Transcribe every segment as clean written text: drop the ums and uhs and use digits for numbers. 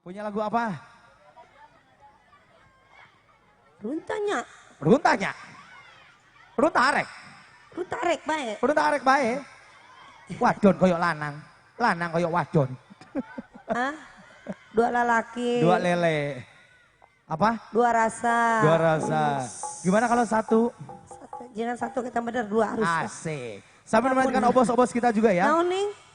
Punya lagu apa? Runtahnya. Runtahnya. Runtah arek. Runtah arek bae. Runtah arek bae. Wadon koyok lanang. Lanang koyok wadon. Hah? Dua lalaki. Dua lele. Apa? Dua rasa. Dua rasa. Gimana kalau satu? Satu. Jangan satu, kita bener dua harus. Asik. Sambil memainkan obos-obos kita juga ya. Mau nih.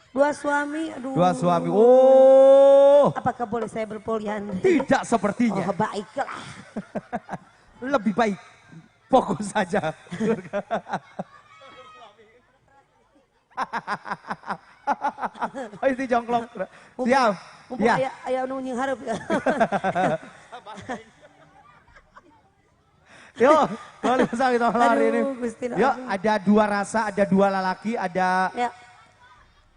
Dua suami, aduh. Dua suami, oh. Apakah boleh saya berpolian? Tidak sepertinya. Oh, baiklah. Lebih baik fokus saja. Oh, itu jongklok. Siap. Ya. Ayah nu nying hareup ya. Yuk, boleh kita malam hari ini. Yuk, ada dua rasa, ada dua lalaki, ada... Ya.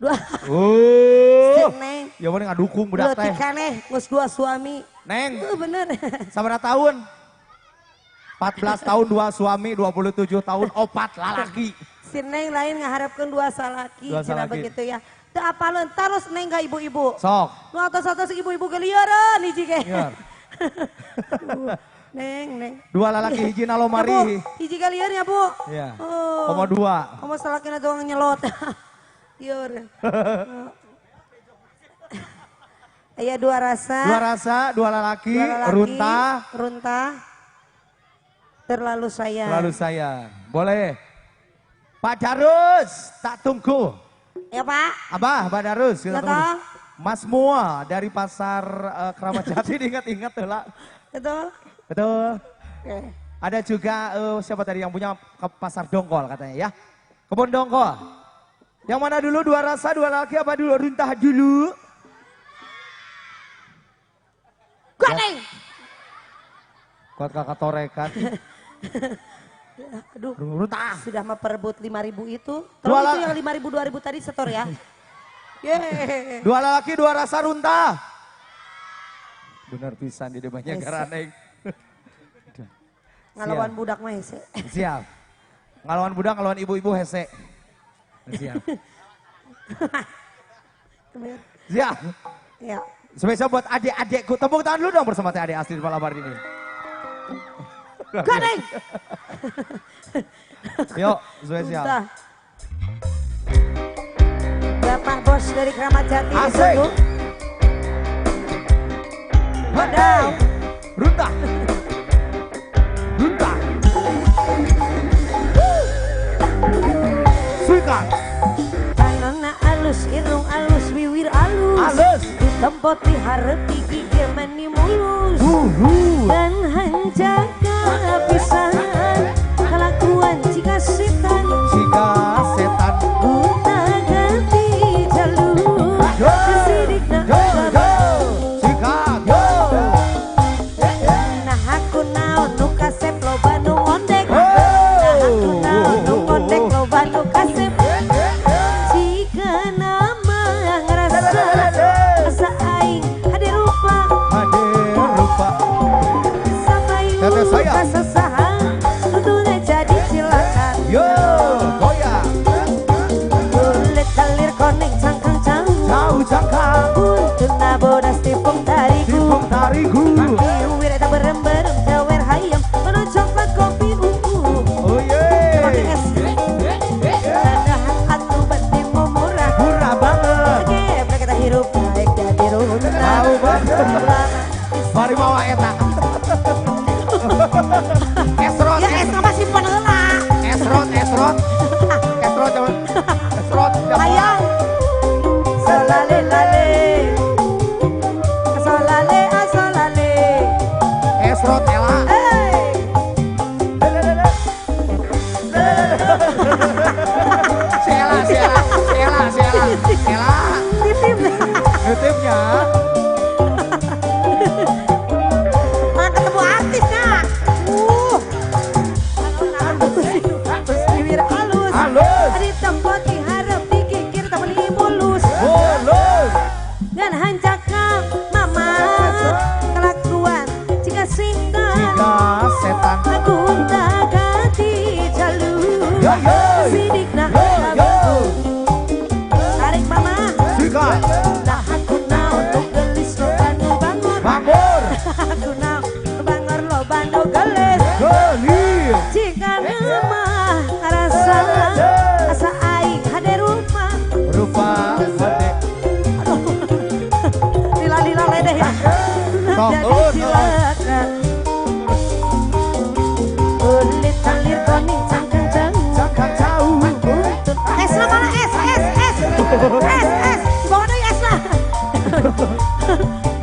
Dua. Oh. Neng. Ya mana ngadukung budak teh. Neng, geus dua suami. Neng. Bener. Sabaraha tahun? 14 tahun dua suami, 27 tahun opat lalaki. Si Neng lain ngaharapkeun dua salaki, cenah begitu ya. Teu apaleun terus Neng ka ibu-ibu. Sok. Nu atos-atos ibu-ibu gelieureun hiji ge. Neng, Neng. Dua lalaki hiji nalomari. Hiji galieur nya, Bu. Iya. Oh. Komo dua. Komo salakina doang nyelot. Lieur. Aya dua rasa. Dua rasa, dua lalaki, runtah. Runtah. Terlalu sayang. Terlalu sayang. Boleh. Pak Darus, tak tunggu. Ya Pak. Abah, Pak Darus, kita tunggu. Mas Mua dari pasar Kramat Jati diingat-ingat tuh lah. Betul. Betul. Oke. Ada juga siapa tadi yang punya ke pasar Dongkol katanya ya. Kebun Dongkol. Yang mana dulu dua rasa, dua laki apa dulu runtah dulu? Kuat Neng. Kuat kakak torekan. Aduh, runtah. Sudah memperebut 5.000 itu. Terus itu yang 5.000 2.000 tadi setor ya. Yeay. Dua laki dua rasa runtah. Benar pisan di depannya garaneng. Ngalawan budak mah hese. Siap. Ngalawan budak, ngalawan ibu-ibu hese. Siap. Siap. Ya. Spesial buat adik-adikku. Tepuk tangan dulu dong bersama adik asli di malam hari ini. Gading. Yuk, spesial. Bapak bos dari Kramat Jati. Asik. Wadaw. Runtah. Runtah. Suikan. Panonna alus, irung alus, wiwir alus. Alus. Di tempat diharep gigi meni mulus. Dan hanjaga pisan kelakuan jika setan. Jika setan. Buta ganti jalur. Kesidikna Jika yo. Nah aku naon nu kasep loba nu ngondek. Nah aku naon nu ngondek loba nu kasep. Jika nama ngerasa asa aing hade rupa. Hade rupa. Sabayu kasasaha tutuna jadi cilaka. Yo goyang. Kulit kalir koneng cangkang jauh. Jauh cangkang. Buntutna bodas tipung tarigu. Tipung tarigu. Wiwir eta berem-berem jawer hayam. Penuh coklat kopi ungu. Oh ye. Tadahan atuh bati murah. Murah banget. Gebrek kita hirup naik jadi runtah. Tahu banget. Mari mawa eta. Esrot. Ya esrot masih simpen heula. Esrot, esrot. Esrot jangan. Esrot. Hayang. Solale lale. Solale asolale. Esrot ela. Hey. Si Ela, si Ela, si Ela, si Ela, Ela. Titip. Titipnya. Nah, ketemu artisnya. Terus bibir halus. Halus. Di tempat diharap dikikir tak beli mulus. Mulus. Dan hancaka mama kelakuan jika setan. Jika setan. Aku tak ganti jalur. Yo yo. Sidikna yo yo. Tarik mama. Sikat. Nah aku naon nu gelis loba deh ya. Jadi cilaka. Kulit alir kuning cangkang jauh. Cangkang jauh. S lah mana S S S S S. Bawa deh S lah.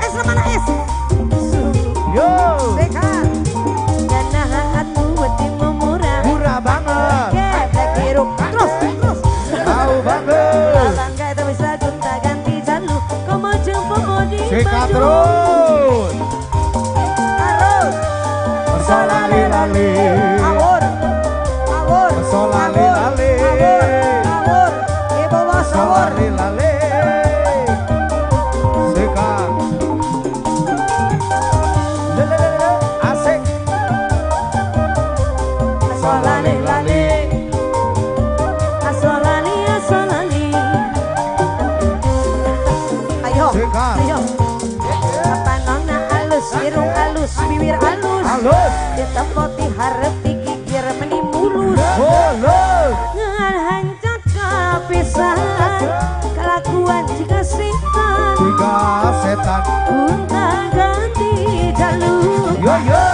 S lah mana S. Yo. Sehat. Dan atuh timu murah. Murah banget. Keplek hirup terus terus. Tahu banget. Bangga itu bisa gonta ganti jalu. Komo jempol di Sikat terus. Terus. Solali lali. Awur. Awur. Solali lali. Awur. Ibu bos awur. Solali lali. Sikat. Lelelele. Asik. Solali lali. Asolali asolali. Ayo. Sikat. Ayo. Panonna alus, irung alus, bibir alus. Alus. Ditempoti hareup dikikir meni mulus. Mulus. Ngan hancot kapisan, kelakuan jika setan. Jika setan. Gonta ganti jalur. Yo yo.